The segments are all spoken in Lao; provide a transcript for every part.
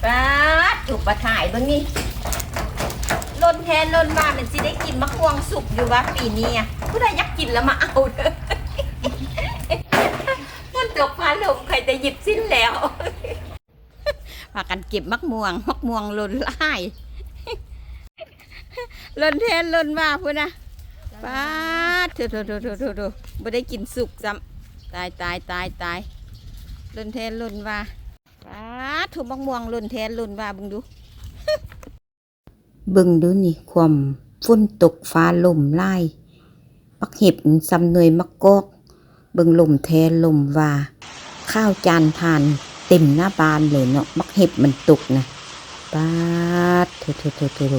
ປາດ ທຸກປາຖ່າຍເບິ່ງນີ້ ຫຼົ່ນແທ້ຫຼົ່ນວ່າ ມັນຊິໄດ້ກິນໝາກມ່ວງສຸກຢູ່ຫວາປີນີ້ອະ? ຜູ້ໃດຢາກກິນລະມາເອົາເດີ ຝົນຕົກຟ້າລົມ ຂ້ອຍຈະຫຍິບສິ້ນແລ້ວ. ພາກັນເກັບໝາກມ່ວງ ໝາກມ່ວງຫຼົ່ນຫຼາຍ ຫຼົ່ນແທ້ຫຼົ່ນວ່າພຸ້ນນະ. ປາດ ໂທ້ໆໆໆໆ ບໍ່ໄດ້ກິນສຸກຊ້ຳ. ຕາຍໆໆໆ ຫຼົ່ນແທ້ຫຼົ່ນວ່າ. ປາດ ທຸກໝາກມ່ວງຫຼົ່ນແທ້ຫຼົ່ນວ່າ ເບິ່ງດູ ເບິ່ງດູນີ້ ຄວາມຝົນຕົກຟ້າລົມຫຼາຍ ໝາກເຫັບຊ້ຳໜ່ວຍໝາກກອກ ເບິ່ງລົມແທ້ລົມວ່າ ຂາວຈານຜ່ານເຕັມໜ້າບ້ານເລີຍເນາະ ໝາກເຫັບມັນຕົກນະ. ປາດ ໂທ້ໆ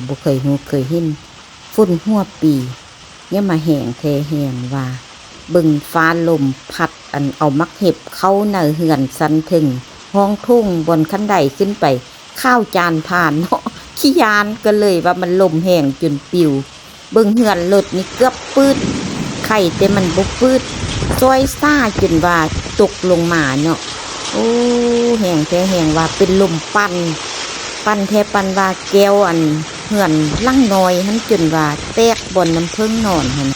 ໆໆ ບໍ່ເຄີຍຮູ້ເຄີຍເຫັນ ຝົນຫົວປີ ຢ່າມາແຮງແທ້ແຮງວ່າ ເບິ່ງຟ້າລົມພັດ ອັນ ເອົາໝາກເຫັບເຂົ້າໃນເຮືອນຊັ້ນເທິງ ຫ້ອງໂຖງ ບ່ອນຂັ້ນໄດຂຶ້ນໄປ ຂາວຈານຜ່ານເນາະ ຂີ້ຢ້ານ ກໍເລີຍວ່າມັນລົມແຮງຈົນປິວ. ເບິ່ງເຮືອນລົດນີ້ເກືອບປືດ ໄຄແຕ່ມັນບໍ່ປືດ ຊ້ອຍຊ້າຈົນວ່າຕົກລົງມາເນາະ. ໂອ້ ແຮງແທ້ແຮງວ່າ ເປັນລົມປັ່ນ ປັ່ນແທ້ປັ່ນວ່າ ແກ້ວອັນເຮືອນຫຼັງນ້ອຍຫັ້ນຈົນວ່າແຕກ ບ່ອນນ້ຳເຜິ້ງນອນຫັ້ນ.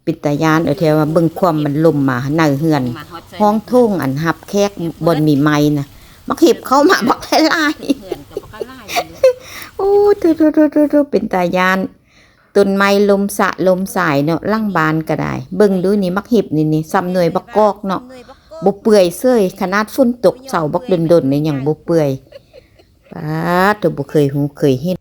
ເປັນຕາຢ້ານເອີ ແທ້ວ່າເບິ່ງຄວາມມັນລົມມາໃນເຮືອນ ຫ້ອງໂຖງອັນຮັບແຂກ ບ່ອນມີໄມ້ນະ ໝາກເຫັບເຂົ້າມາບັກຫຼາຍໆ. ໂອ້ ໂທ້ໆໆໆ ເປັນຕາຢ້ານ. ຕົ້ນໄມ້ລົ້ມສະລົ້ມສາຍເນາະ ຫຼັງບ້ານກໍໄດ້. ເບິ່ງດູນີ້ ໝາກເຫັບນີ້ນີ້ ຊ້ຳໜ່ວຍບັກກອກເນາະ ບໍ່ເປື່ອຍເສີຍ. ຂະໜາດຝົນຕົກເຊົາບັກດົນໆ ນີ້ຍັງບໍ່ເປື່ອຍ. ປາດໂທ້ ບໍ່ເຄີຍຮູ້ເຄີຍເຫັນ